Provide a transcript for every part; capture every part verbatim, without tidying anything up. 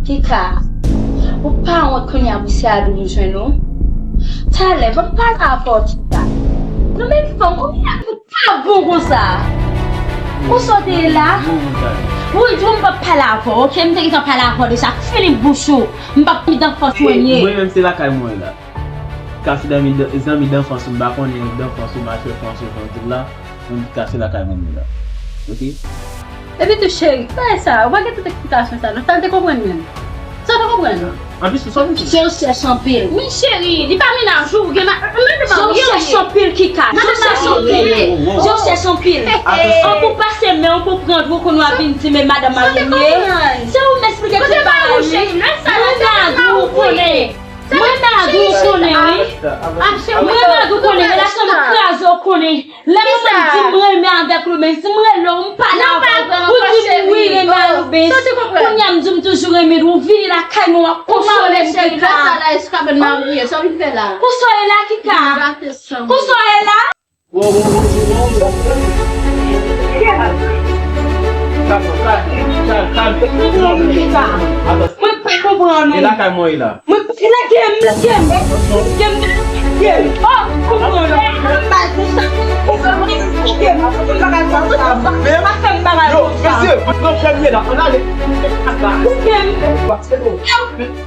Kika, ou pa wont kounye a pou Seyadou vin jwenn ou? Talè, ban m pale avè w, Kika. Non, men fanm, ou pa bon konsa. Ou sa w te ye la? Wi, di w m p ap pale avè w, oke? M te gentan pale avè w deja. Fini bouch ou. M p ap met dan fòs mwen ye. Mwen menm, se lakay mwen la. Kase zanmi, zanmi danfans ou, m pa konnen danfans ou, machè fwans ou, jan w di l la, m kase lakay moun yo la. Oke? Epi tou, cheri, pa sa, ou pa gen tout eksplikasyon sa, non, sa l te konprann menm. Sa w te konprann? Anplis, ou sòt. Je w chèche anpil. Men cheri, li pa mennaj ou, ou gen ma-, mwen te marye. Je w chèche anpil, Kika. Je w chèche anpil. Je w chèche anpil. An pou pase men, an pou pran dwo, kounye a vin di, men madanm marye m ye. Se ou m eksplike tout bagay, wi. Mwen ta di w konnen. Mwen ta di w konnen, wi. Mwen ta di w konnen, relasyon nou kraze, w konnen. Lè mwen menm di m renmen avèk Loubens, si m rele w, m pale avè w, ou di m wi, renmen a Loubens. Kounye a m di w m toujou renmen l, ou vini lakay mwen, w ap konsole m, Kika. Konsa w ye la, Kika? Konsa w ye la? Mwen pa konprann ou. E lakay mwen ye la. Mwen lage m, lage m. Lage m, lage m. Oh, konprann ou. Lage m. Pa fè m bagay konsa. Pa fè m bagay konsa. Lage m.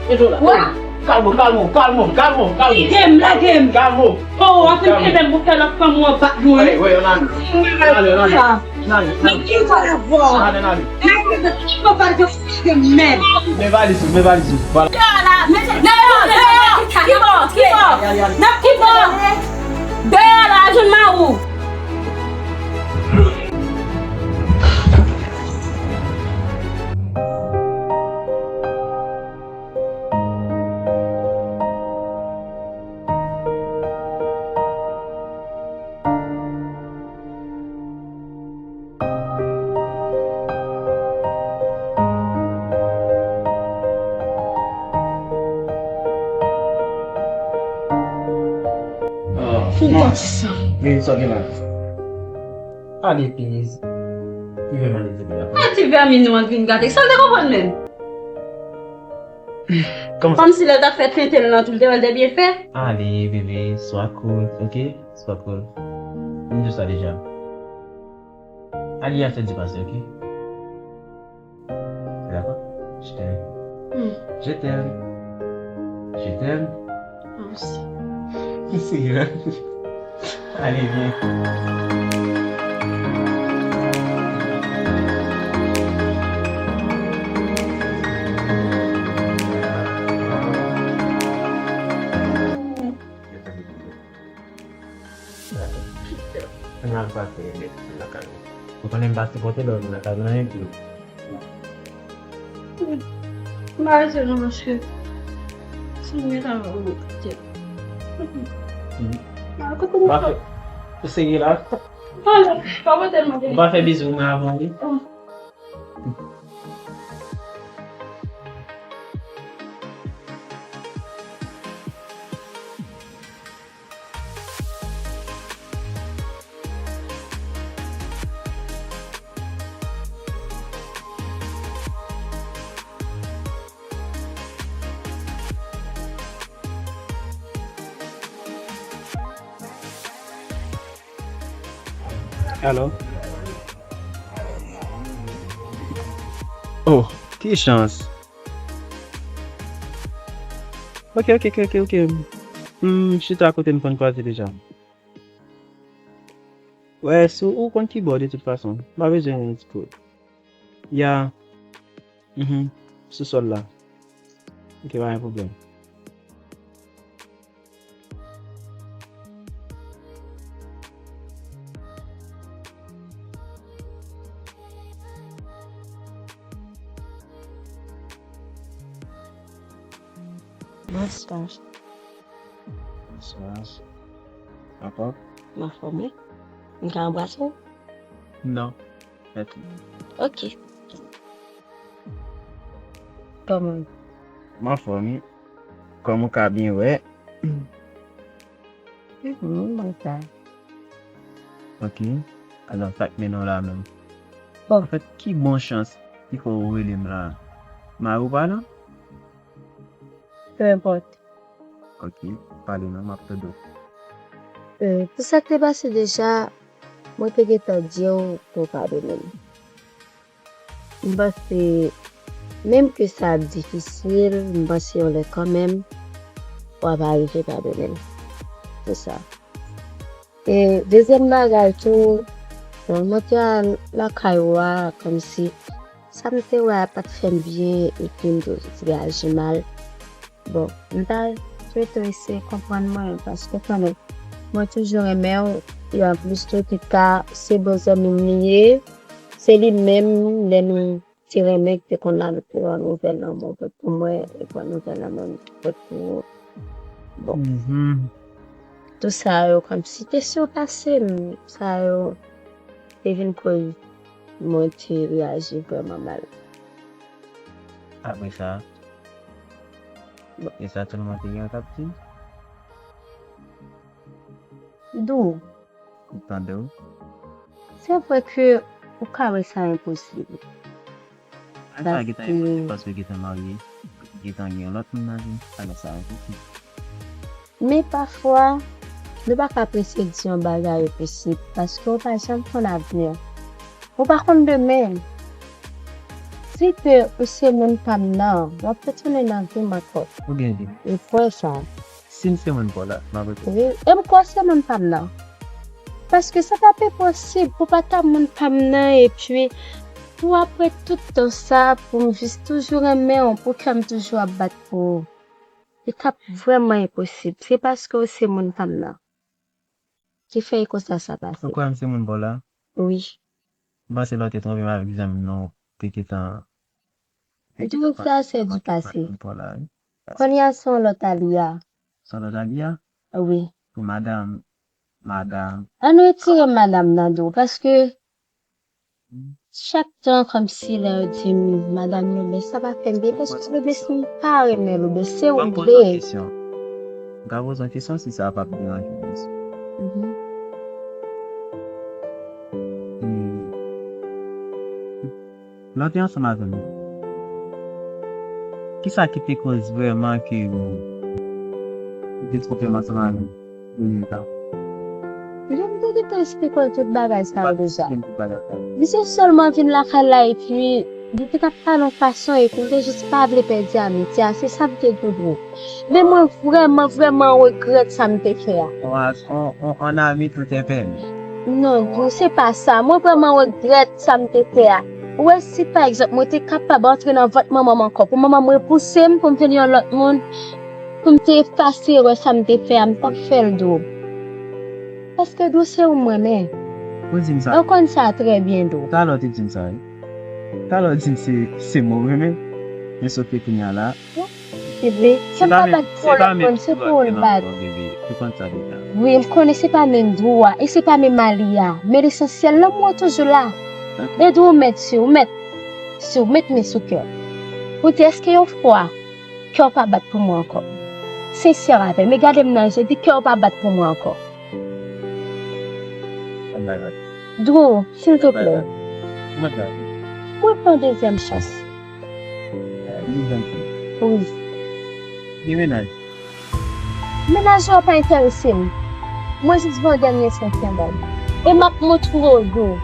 Lage m. Wa. Kalm ou, kalm ou, kalm ou, kalm ou, kalm ou. Lage m, lage m. Kalm ou. Oh, w ap vin ede m pou fè lòt fanm ou an bat mwen. Wi, wi, ann ale. Ann ale, ann ale. Ann ale, ann ale. Ann ale, ann ale. Men valiz ou, men valiz ou. Vwala. Deyò la, deyò, deyò. Kibò, kibò. N ap kibò. Deyò la, jwenn mari w. Fou pati san. Men sa gen la. Ale, please. Ki vèmin li di la? A ti vèmin nou an vin gate. Sa l te konprann menm? Kòmsi lè l t ap fè tenten l nan tou, l te wè l te byen fè. Ale, bebe, swa cool, oke? Swa cool. M di w sa deja. Ale, afè di pase, oke? Dakò? Je t'aime. Hmm. Je t'aime. Je t'aime. Mwen osi. Ou serye la? Ale, vyen. Ann al pase lakay ou. Ou konnen m pa sipòte lè w vin lakay mwen anyen tou. M pa rete non, paske si m rete avè w, m ap kite. Ou serye la? Ou pa fè bizou mwen avan, wi. Alo? Oh, ki chans! Ok, ok, ok, ok, ok. M chita kote n konn kwaze deja. Wè, si w konn kibò de tout fason, m pa bezwen yon ti kout. Ya. Mhm. Sou sòl la. Ok, pa gen pwoblèm. Bonswa. Bonswa. Ankò? M anfòm wi. M ka anbrase w? Non. Mèsi. Ok. Kòman? M anfòm wi. Kòm ou ka byen wè. Mhm, mwen sa. Ok. Alò, sa k mennen w la menm? Bon. Anfèt, ki bon chans ki fè w rele m la? Mari w pa la? Peu importe. Ok, pale non, m ap tande w. Euh, pou sa k te pase deja, mwen te gentan di w pou w padone m. M panse, menm ke sa ap difisil, m panse yon lè kanmenm, w ap arive padone m. Se sa. E dezyèm bagay tou, bon, mwen te al lakay ou a, kòmsi sa m te wè a pa t fè m byen, epi m te jis reyaji mal. Bon, m ta swete w eseye konprann mwen, paske w konnen, mwen toujou renmen w, e anplis tou, Kika, se bon zanmi m li ye, se li menm, lè nou te renmen, ki te konn al pran nouvèl lanmò pot pou mwen, e pran nouvèl lanmò pot pou ou. Bon. Mhm. Tout sa yo, kòmsi te sipase m, sa yo te vin koz mwen te reyaji vrèman mal. Apre sa, bon, e sa tout moun te gen k ap di? Dou. M tande w. Se vre ke ou ka wè sa enposib. Sa gentan enposib paske gentan marye, gentan gen yon lòt moun nan vi m, alò sa enposib. Men pafwa, nou pa ka prese di yon bagay enposib, paske ou pa janm konn avni an. Ou pa konn demen. Si ke ou se moun pa m nan, w ap retounen nan vi m ankò. Ou gen li. Ou kwè sa? Si m se moun pa w la, m ap retounen. Wi, e m kwè w se moun pa m nan. Paske sa pa p enposib pou w pa ta moun pa m nan, epi pou apre tout tan sa, pou m jis toujou renmen w, pou kè m toujou ap bat pou ou. Li t ap vrèman enposib. Se paske w se moun pa m nan ki fè e konsa sa pase. Ou kwè m se moun pa w la? Wi. M panse lè w te twonpe m avèk zanmi m nan, w te gentan. Tout sa se du passé. Kounye a se yon lòt Aliya. Se yon lòt Aliya? Wi. Pou madanm, madanm. Ann retire madanm nan di w, paske chak tan kòmsi lè yo di m madanm Loubens, sa pa fè m byen, paske Loubens m pa renmen Loubens, se ou m vle. Ban m poze w kesyon. M ka poze w kesyon si sa p ap deranje w, byensi. Mhm. Hmm. Lè w te ansanm avè m, kisa ki te koz vrèman ke ou te twonpe m ansanm avè m? Jan m te gentan esplike w tout bagay sa yo deja. Misye sèlman vin lakay la epi li te ka pale yon fason epi m te jis pa vle pèdi amitye a. Se sa m te di w, bro. Men mwen vrèman, vrèman regrèt sa m te fè a. On, on, on ami tout est permis. Non, bro, se pa sa. Mwen vrèman regrèt sa m te fè a. Ou wè, si pa egzanp, mwen te kapab antre nan vant manman m ankò, pou manman m repouse m, pou m vin yon lòt moun, pou m te efase erè sa m te fè a, m t ap fè l, Dou. Paske, Dou, se ou m renmen. Ou di m sa. Ou konn sa trè byen, Dou. Talè w te di m sa, wi. Talè w di m se, se mwen w renmen. Men sof ke kounye a la. Se vre. Kè m pa bat pou lòt moun, se pou ou l bat. Ou konn sa deja. Wi, m konnen se pa menm Dou a, e se pa menm Aliya. Men lesansyèl, lanmou an toujou la. E Dou, ou mèt si w, ou mèt si w, met men sou kè w. Pou di, èske yon fwa, kè w pa bat pou mwen ankò? Sensè avè m, e gade m nan je, di kè w pa bat pou mwen ankò. Dou, silteplè. Mwen pran dezyèm chans. Wi. Gen mennaj? Mennaj ou a pa enterese m. Mwen jis ba w dènye chans yon bal. E m ap montre w, Dou.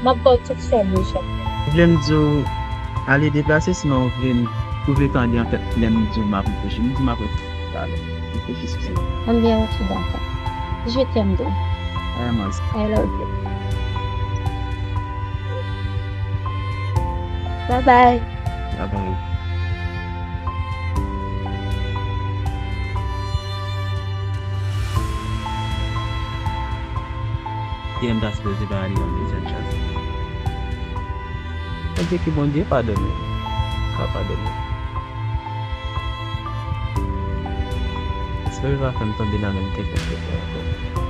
M ap ba w tout sa w bezwen. Ou vle m di w ale deplase, sinon ou vle m, ou vle tande an fèt lè m di w m ap reflechi. M di w m ap reflechi talè. Reflechi sou sa. Anbyen, ok, dakò. Je t'aime, Dou. I am also. I love you. Bye bye. Bye bye. Kiyè m ta sipoze ba li yon dezyèm chans? Mwen di ke Bondye padone m. Ka padone m. Espere l pa fè m tonbe nan menm tenten ke l fè ankò.